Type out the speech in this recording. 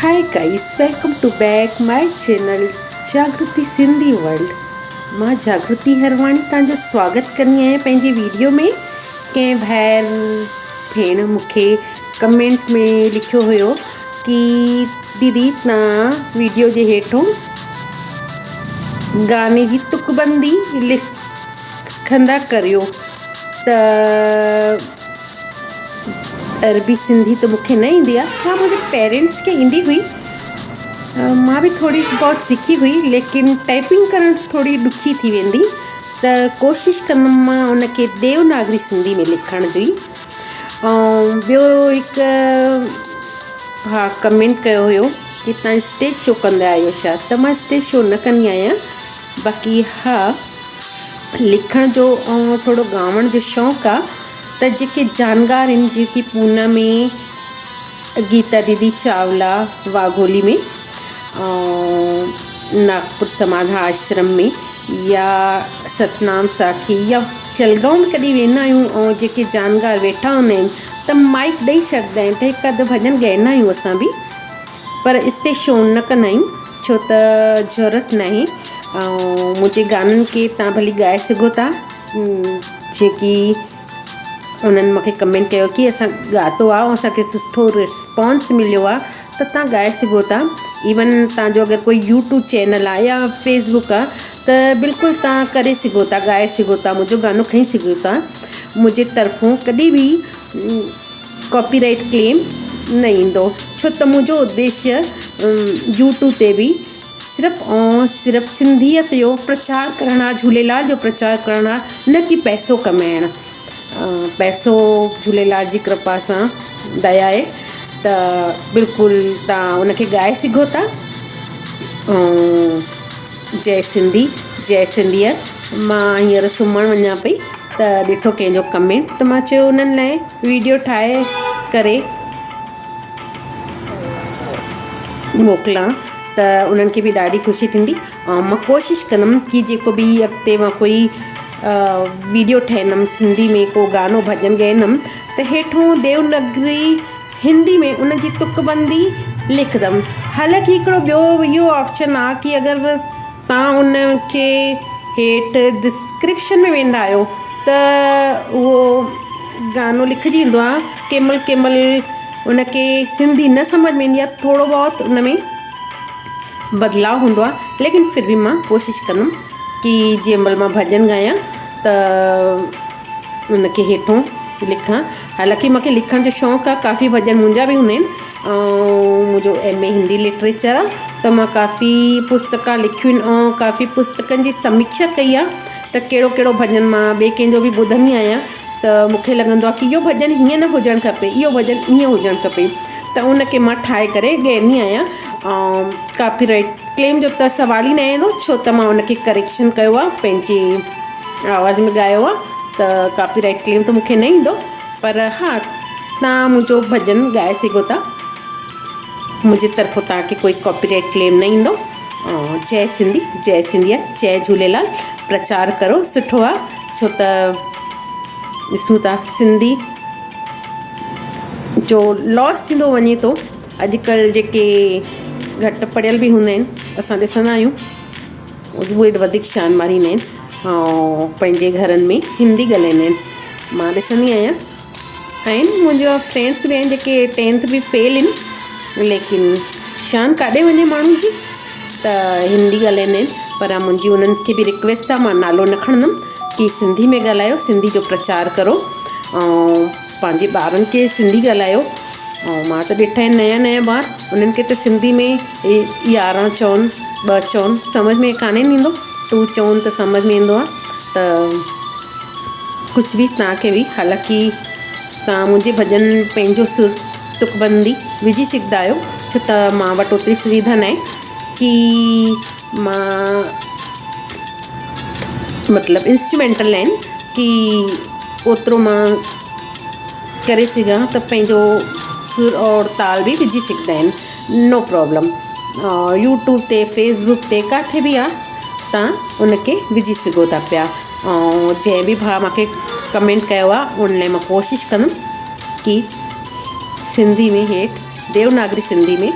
Hi guys welcome to back my channel Jagriti Sindhi world مان جاگرتي هرواڻي توهان جو سواگت ڪندي آهيان پنهنجي ويڊيو ۾ ڪنهن ڀائر ڀيڻ مونکي ڪمينٽ ۾ لکيو هيو ڪي ديدي توهان ويڊيو جي هيٺو گاني جي تڪبندي لکندا ڪريو ته عربي سنڌي ته مون کي نه ايندي آهي ها منهنجي پيرنٽس کي ايندي هئي مان به ٿوري بهت سکي هئي ليڪن ٽائپنگ ڪرڻ ٿوري ڏکي ٿي ويندي ته ڪوشش ڪندم مان ان کي ديوناگري سنڌي ۾ لکڻ جي ۽ ٻيو هڪ ڀاء ڪمينٽ ڪيو هيو ڪي تان اسٽيج شو ڪندا آهيو ڇا ته مان اسٽيج شو نه ڪندي آهيان باقي ها لکڻ جو ۽ ٿورو ڳائڻ جو شوق آ ته جيڪي جانگار آهن جيڪي پونا ۾ گيتا ديدي چاولا واگهولي ۾ ۽ ناگپور سماڌا آشرم ۾ يا ستنام ساکي يا چلگائون ۾ ڪڏهن ويندا آهيون ۽ جيڪي جانگار ويٺا هوندا آهن ته مائيڪ ڏئي ڇڏندا آهن ته هڪ اڌ ڀڄن ڳائيندا آهيون اسان به پر اسٽيج شو نه ڪندا آهيون ڇو ته ضرورت ناهي ۽ منهنجي گانن کي تان ڀلي ڳائي سگهو ٿا جيڪي انهن مونکي ڪمينٽ ڪيو ڪي اسان ڳاتو آهي ۽ اسانکي سٺو رسپانس مليو آهي ته تان ڳائي سگهو ٿا ايون تان جو اگر ڪوئي يوٽيوب چينل آهي يا فيس بڪ آهي ته بلڪل تان ڪري سگهو ٿا ڳائي سگهو ٿا منهنجو گانو کڻي سگهو ٿا منهنجي طرفون ڪڏهن به ڪاپي رائيٽ ڪليم نه ايندو ڇو ته منهنجو اديشيه يوٽيوب تي به صرف ۽ صرف سنڌيت جو پرچار ڪرڻ آهي جهوليلال جو پرچار ڪرڻ آهي نه ڪي پئسو ڪمائڻ پئسو جهوليلال جي ڪرپا سان ديا آهي ته بلڪل توهان ان کي ڳائي سگهو ٿا ۽ جئي سنڌي جئي سنڌيت مان هينئر سمهڻ وڃان پئي ته ڏٺو ڪنهن جو ڪمينٽ ته مان چيو انهن لاء ويڊيو ٺاهي ڪري موڪلان ته انهن کي به ڏاڍي خوشي ٿيندي ۽ مان ڪوشش ڪندم ڪي جيڪو به اڳتي مان ڪوئي ويڊيو ٺاهيندم سنڌي ۾ ڪو گانو ڀڄن ڳائيندم ته هيٺون ديوناگري هندي ۾ ان جي تڪ بندي لکندم. حالانڪه هڪڙو ٻيو اهو آپشن آ ڪي اگر توهان ان کي هيٺ ڊسڪرپشن ۾ ويندا آهيو ته اهو گانو لکجي ايندو آ ڪنهن مهل ڪنهن مهل ان کي سنڌي نه سمجهه ۾ ايندي آ ٿورو بهت ان ۾ بدلاء هوندو آ ليڪن ڦر به مان ڪوشش ڪندم ڪي جنهن مهل مان ڀڄن ڳايان ته ان کي هيٺون لکان حالانڪه مون کي لکڻ جو شوق آهي ڪافي ڀڄن منهنجا به هوندا آهن ۽ منهنجو ايم اي هندي لٽريچر آهي ته مان ڪافي پستڪا لکيون آهن ۽ ڪافي پستڪن جي سميڪشا ڪئي آهي ته ڪهڙو ڪهڙو ڀڄن مان ٻئي ڪنهن جو به ٻڌندي آهيان ته مون کي لڳندو آهي ڪه اهو ڀڄن هيئن نه هجڻ کپي اهو ڀڄن ائين هجڻ کپي ته ان کي مان ٺاهي ڪري ڳائيندي آهيان ۽ ڪاپي رائيٽ ڪليم جو ته سوال ئي نه ايندو ڇو ته مان ان کي ڪريڪشن ڪيو آهي پنهنجي آواز ۾ ڳايو آ ته ڪاپي رائيٽ ڪليم ته مونکي نه ايندو پر ها توهان منهنجو ڀڄن ڳائي سگهو ٿا منهنجي طرفون توهان کي ڪوئي ڪاپي رائيٽ ڪليم نه ايندو جئي سنڌي جئي سنڌيت جئي جهوليلال پرچار ڪرو سٺو آ ڇو ته ڏسون ٿا سنڌي جو لاس ٿيندو وڃي ٿو اڄڪلهه جيڪي گهٽ پڙهيل به هوندا آهن اسان ڏسندا آهيون اهي وڌيڪ شان ماريندا آهن ۽ پنهنجي گهرن ۾ هندي ڳالهائيندا آهن مان ڏسندي آهيان آهن منهنجا فرينڊس به آهن جيڪي ٽينٿ به فيل آهن ليڪن شان ڪاڏي وڃي ماڻهو جي ته هندي ڳالهائيندا آهن پر منهنجي انهن کي به رڪويسٽ آهي مان نالو نه کڻندم ڪي سنڌي ۾ ڳالهايو سنڌي جو پرچار ڪرو ۽ پنهنجي ٻارن کي سنڌي ڳالهايو ۽ مان ته ڏٺا آهن نيا نيا ٻار انهن کي ته سنڌي ۾ 11 چون ٻه چون سمجهه ۾ ڪانه ايندو ٽو چون ته سمجهه ۾ ايندو آهي ته ڪجهه به توهان کي به حالانڪه توهان منهنجي ڀڄن پنهنجو سر تڪبندي وجهي سگهندا آهيو ڇو ته مان وٽ اوتري سوڌا ناهي ڪي مان مطلب انسٽرومينٽل آهن ڪي اوترو مان ڪري سگهان ته پنهنجو سر اور تال به وجهي سگهندا آهن نو پرابلم يوٽيوب تي فيس بڪ تي ڪاٿي به آهي توهان ان کي وجهي سگهو ٿا پيا ۽ جنهن به ڀاء مونکي ڪمينٽ ڪيو آهي ان لاء مان ڪوشش ڪندم ڪي سنڌي ۾ هيٺ ديوناگري سنڌي ۾